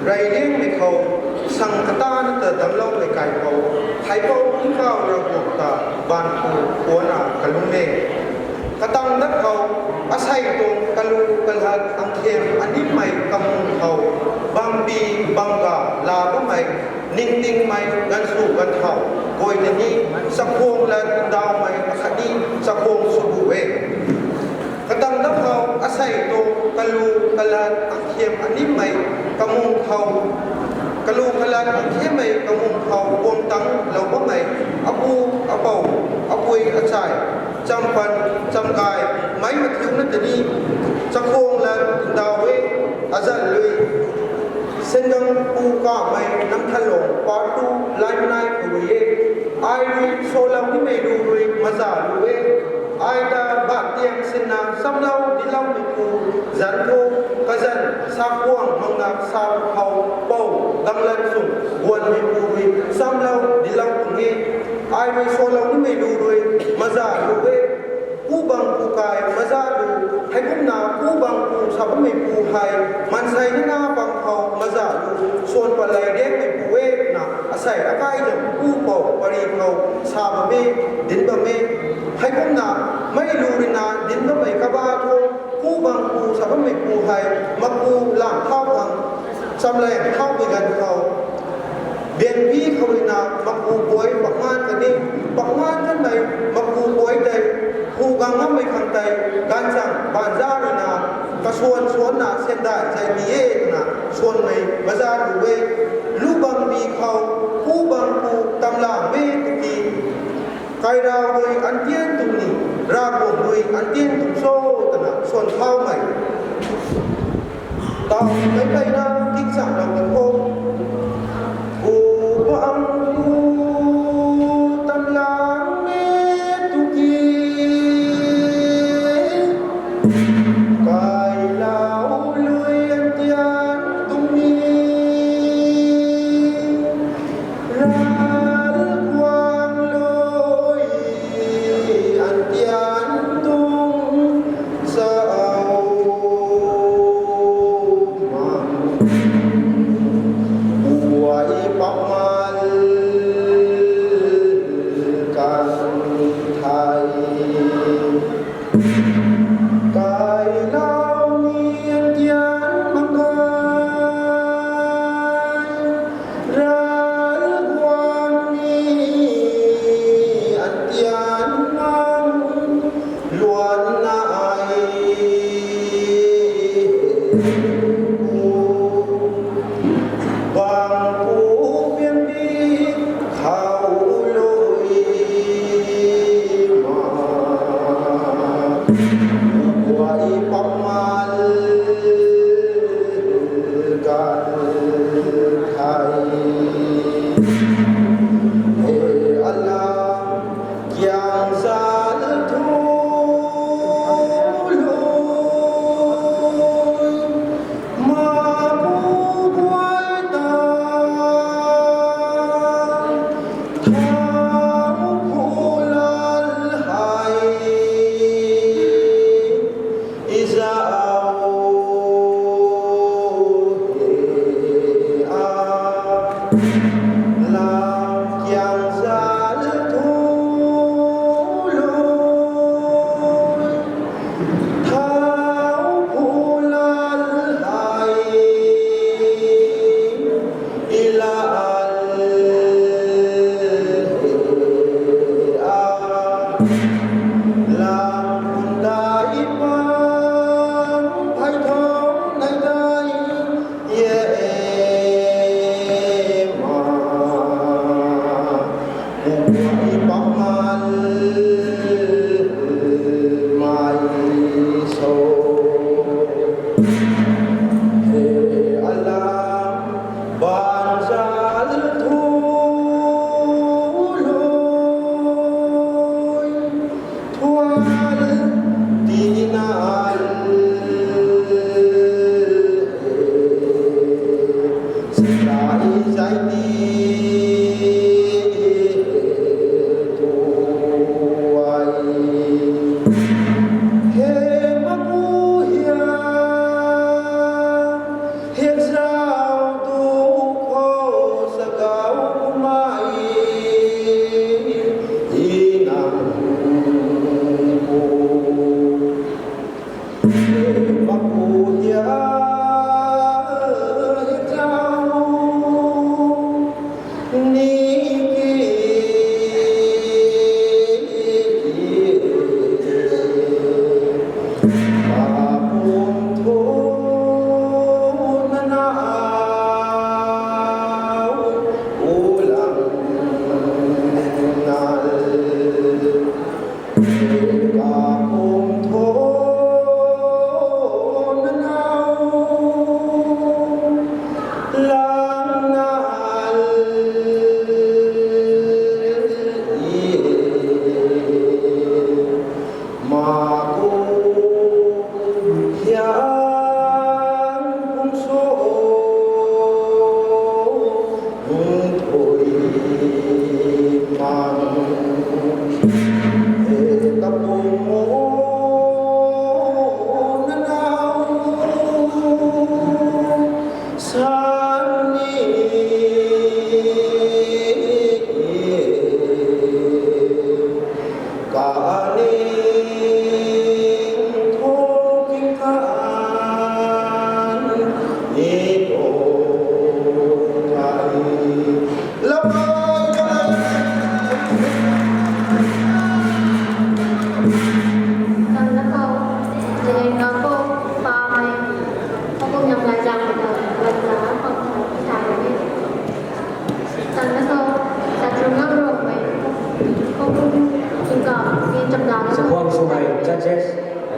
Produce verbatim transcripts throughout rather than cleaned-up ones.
Reyliangmei khou sang katana ta damcloumei kai khou, Khaipouc Tingkauh Ravguangc ta baanv khou puanna kalum e. Katang dat khou, asei tuang kalu kalat angkhiam animei kamung khou, bangbi bangga laa bammei, ningtingmei ganvsw ganvthau guay ta ni, chakhwang lat ndawmei akhatni chakhwang sw bu e. Katang dat khou asei tuang kalu kalat angkhiam animei kamung khou, kalu kalat angkhiammei kamung khou guang tanglou bammei, apu, apou, apui, achai, champan, chamgay, meic mathiuna ta ni, chakhwang lat ndaw e, azanc lui, Senggang pu kamei Namthanlung part two, Laimanai khou rui e. Ai rui salou nimei lu rui maza lu e. Ai ta batiang sinna chamlou dincloumeipu zanc thu, kazanc sakuang mangna sa khou pou Ganglat Sung Guanmeipu rui chamlou dinclou tuang e. Ai rui salou nimei lu rui maza lu e. Pu bang pu kai maza lu, heikumna pu bang pu sa bammeipu hei, maansei nana bang khou maza lu, swan palei riangmeipu e twna, asei akai zam pu pou pary khou sa bam e, dinc bam e. Heikumna, mei lu ruina dinc bammei kaba thu, pu bang pu sa bammeipu hei, maku lang thau khang, chamleng thaumei ganv khou, bianpi khou ruina maku guay pakman kani, pakman kanmei maku guay tei, hu gang ngammei khang tei, ganvchang baanza ruina, kasuan suanna sandai zay ni e twna, suanmei maza lu e. Lu bangbi khou, pu bang pu tamlang e tiki, Kairau rui antian tuang ni, Ravguangc rui antian tuang cho twna suan thaumei. Tau meic mpeyna tikchanglou ni kho. Pu bang pu tamlang e tiki, Kailou lui antian tuang ni, Ravguangc lui antian tuang sa au mang, uai pakmal kan thei. Kailou ni antian mang kai, Ravguangc ni antian mang luanna ai. Bang pu bianbi khou lui ma, uai pakmal kan thei. He Allah, kiang zal thu lui,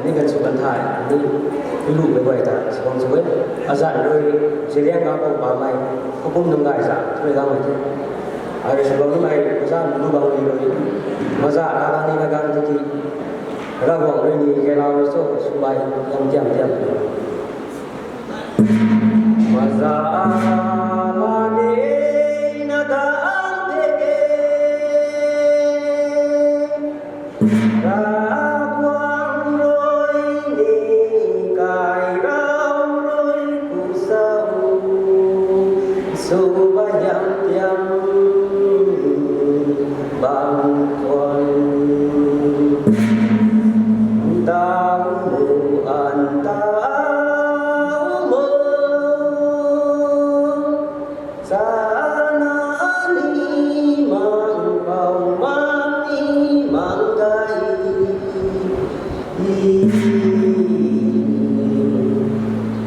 Ni kan sw kan thay ni, lu mei guay ta sw bam sw e. Azan rui, Zeliang ga pang pa mei, kapum nung gay za, thrui gang mei the. Ai rui sw bam ni mei, azan lu bam ni rui. Maza ka la ni na gang tiki. Ravguangc rui ni, kailau rui so, sw mei, yam tiam tiam. Maza la ni na gang tiki. Ravguangc rui ni kai rau rui ku sau, sw ba yam tiam bam kuan. Tau mu an tau mu. Sana ni mang pau mang ni mang gay.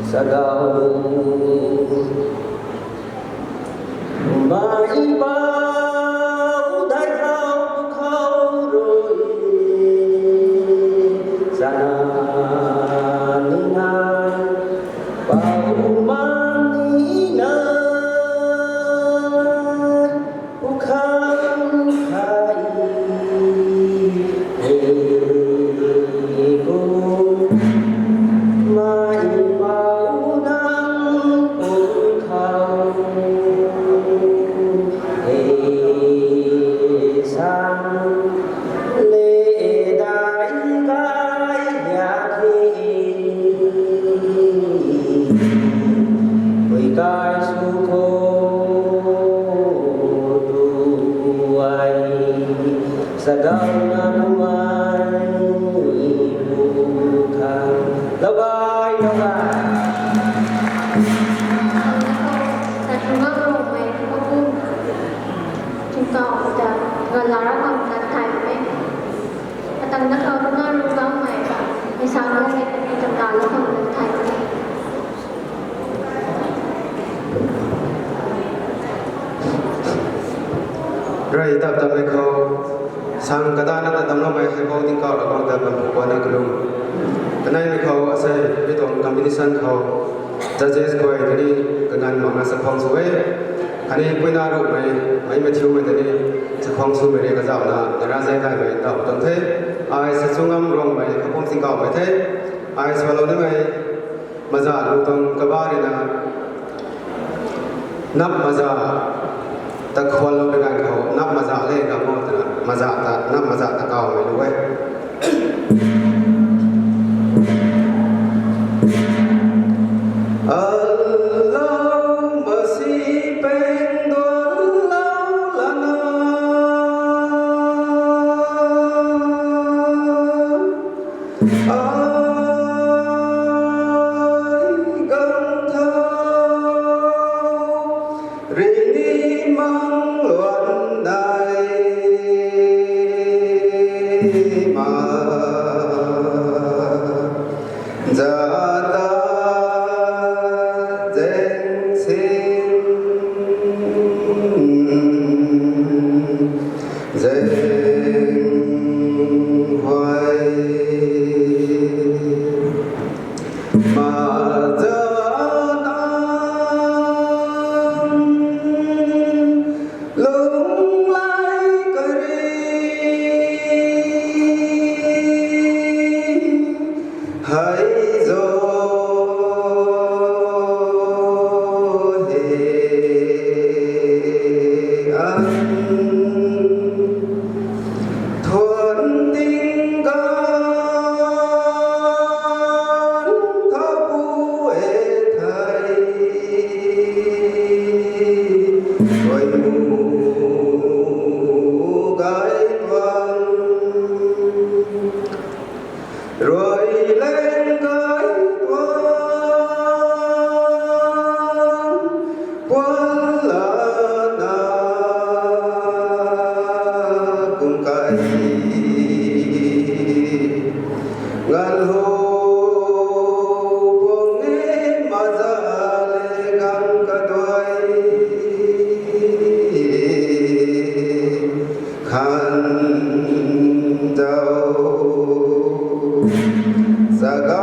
Sagau mai pau dai khou khou rui. Sana ni nai pau mang ni nai. Pukhan khai, hei kum, mai pau nang pun khou, hei sang, le dai kai ya the. Pui kai sw khou tu ai, sagau na kumai pu khang. Lau gai, lau gai. Sa chunga rong mai, makum. Chungkau ta, ga lara kam na thai mai. Atang na khou na ru bam mai, mi sang na le, mi tang ka lo khou na thai. Rui tap tap mei khou, sang kada na ta dam lo mei hei bau ding kau ra bang ta bam pu na kalum. Kanei mei khou asei, mi tuang competition khou, judges guay tani, kanan mak na sa khwang sw e. Khatni puina ruhmei, mei mathiumei tani, chakhwang swmei rui kazauhna, nara zai gaymei tau tuang the. Ai sa chu ngam rongmei, kapum singkauhmei the. Ai swalou nimei, maza lu tuang kaba rui na, nap maza, ta khwanlou rui ganv khou, nap maza le gam o twna, maza ta, nap maza ta kawmei lu e. Alou masi peng duan lou lana. Ai gam thau rini mang luan dai ma. Zata zeng sin zeng huai. Ma zata lung lai kari hei zo he an thuan ting kan tha pu e thei. Rui mu gai tuang, rui leng gai tuang, puan lana kum kai. Ngan ho pung e maza le gang kaduai khan zau. Zaga